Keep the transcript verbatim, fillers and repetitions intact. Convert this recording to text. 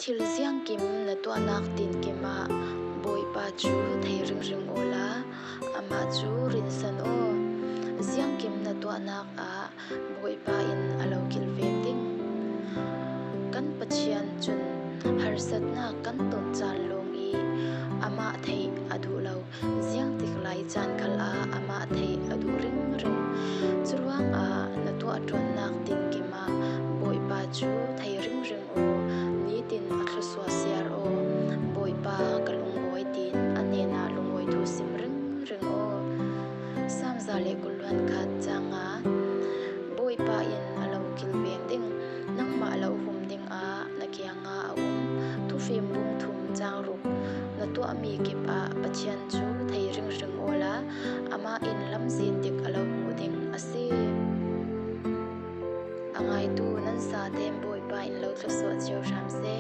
Kil ziangkim na tuahnak tinkim ah Bawipa cu thei ringring awla amah cu rinsan aw. Ziangkim na tuahnak ah Bawipa in a lo kilven ding. Kan Pathian cun harsatnak kan ton caan lawng i amah theih a duh lo. Ziangtik lai caan khal ah amah theih a duh ringring. Curuangah na tuah ṭuannak tinkim ah Bawipa cu thei ringring aw. Nitin a thluasuah siar aw. Bawipa ka lungawi tiin a hnenah lungawi thu sim ringring aw. Saam za le kul hluan khat cang ah Bawipa in a lo kilven ding, nangmah lo hum dingah na kiangah a um. Thufim bung thum cang ruk. Na tuahmi kip ah Pathian cu thei ringring awla amah in lamzin dik a lo hmuh ding a si. A ngaitu nan zaten Bawipa in lo thluasuah cio hram se.